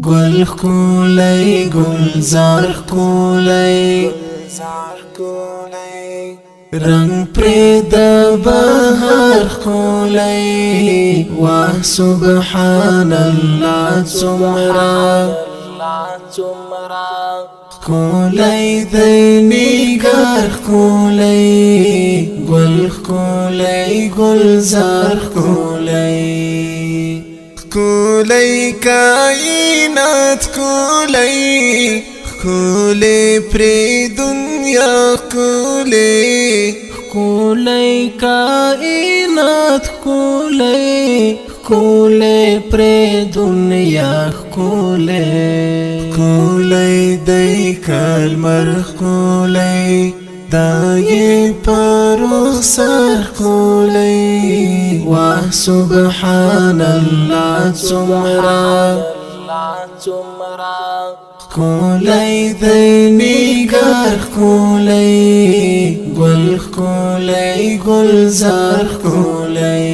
ګل ښکلی ګلزار ښکلی، رنگ پرې د بهار ښکلی. واه سبحان الله، څومره ښکلی دی نګار ښکلی، ګل ښکلی ګلزار ښکلی. ښکلی کائنات ښکلی، ښکلی پرې دنیا ښکلی. ښکلی کائنات ښکلی، ښکلی پرې دنیا ښکلی. ښکلی دی کلمر ښکلی، دا یې پر رخسار ښکلی. واه سبحان الله، څومره ښکلی دی نګار ښکلی، ګل ښکلی ګلزار ښکلی،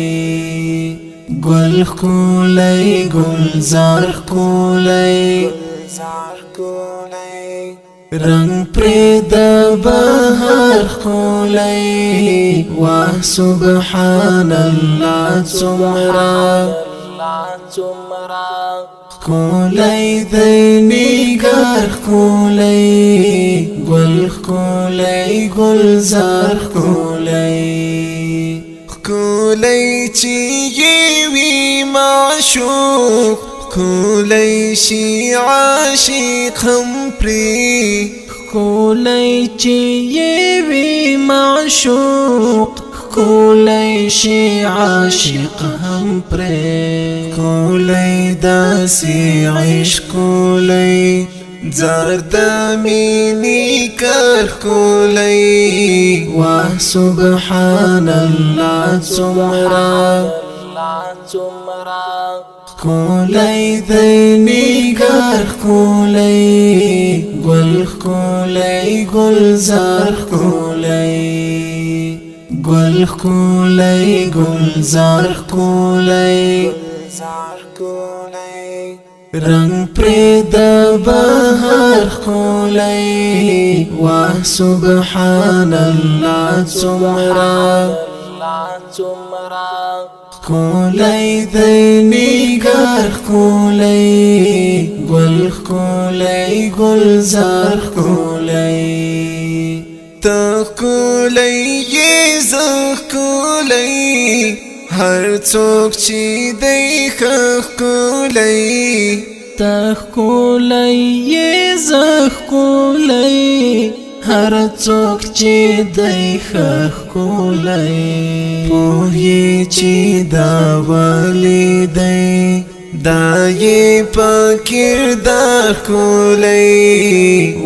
ګل ښکلی ګلزار ښکلی، رنگ پرې د بهار ښکلی. واه سبحان الله، څومره ښکلی دی نګار ښکلی، ګل ښکلی ګلزار ښکلی. ښکلی چې یې وي معشوق، ښکلی شي عاشق هم پرې. ښکلی چې یې وي معشوق، ښکلی شي عاشق هم پرې. ښکلی داسې عشق ښکلی، ځار د مینې کار ښکلی. واه سبحان الله، څومره ښکلی دی نګار ښکلی، ګل ښکلی ګلزار ښکلی، ګل ښکلی ګلزار ښکلی، رنگ پرې د بهار ښکلی. واه سبحان الله، څومره ښکلی دی نګار ښکلی، ګل ښکلی ګلزار ښکلی. ته ښکلی یې، زه ښکلی، هر څوک چې دی ښه ښکلی. ته ښکلی یې، زه ښکلی، هر څوک چې دی ښه ښکلی. پوه یې چې دا ولې دی، دا یې په کردار ښکلی.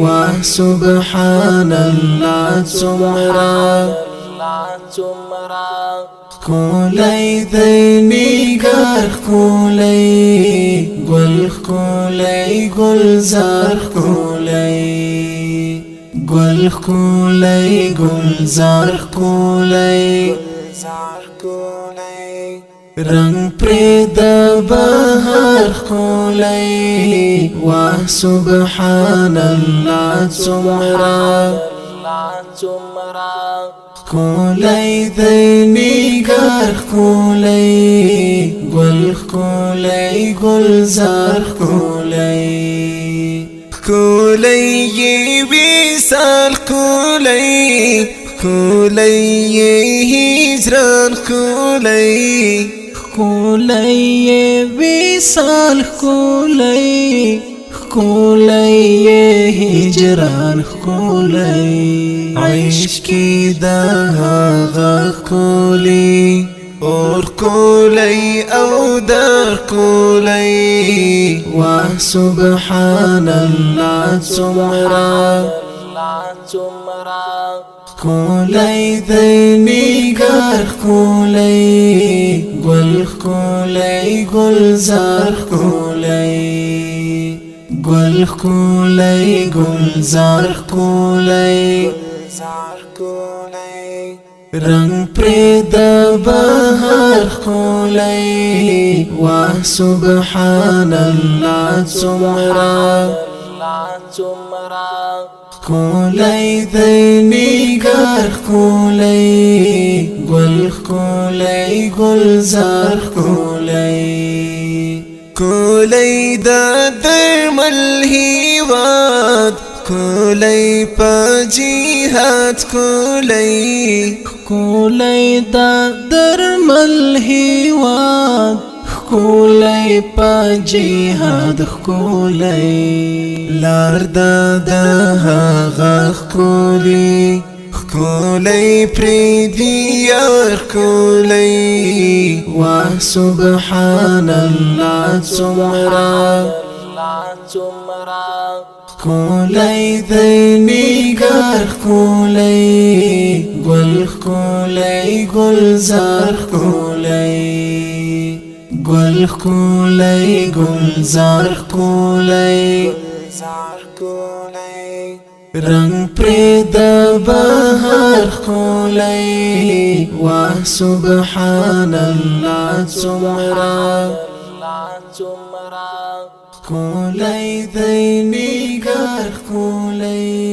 واه سبحان الله، څومره ښکلی دی نګار ښکلی، ګل ښکلی ګلزار ښکلی، ګل ښکلی ګلزار ښکلی، رنگ پرې د بهار ښکلی. واه سبحان الله، څومره ښکلی دی نګار ښکلی، ګل ښکلی ګلزار ښکلی. ښکلی یې وصال ښکلی، ښکلی یې هجران ښکلی. ښکلی یې وصال ښکلی، ښکلی یې هجران ښکلی. عشق کې د هغه ښکلی، اور ښکلی او در ښکلی. واه سبحان الله، څومره ښکلی دی نګار ښکلی، ګل ښکلی ګلزار ښکلی، ګل ښکلی ګلزار ښکلی، رنگ پرې د بهر ښکلی. واه سبحان الله، څومره ښکلی دی نګار ښکلی، ګل ښکلی، ګلزار ښکلی. کولی د درمل هیواد، کولی په جهاد کولی. ښکلی د درمل هیواد، ښکلی په جهاد ښکلی. لار د هغه ښکلی، ښکلی پرې دی یار ښکلی. واه سبحان الله، څومره ښکلی دی نګار ښکلی، ګل ښکلی، ګلزار ښکلی. ګل ښکلی، ګلزار ښکلی، رنگ پرې د بهر ښکلی. واه سبحان الله، څومره ښکلی دی نګار ښکلی.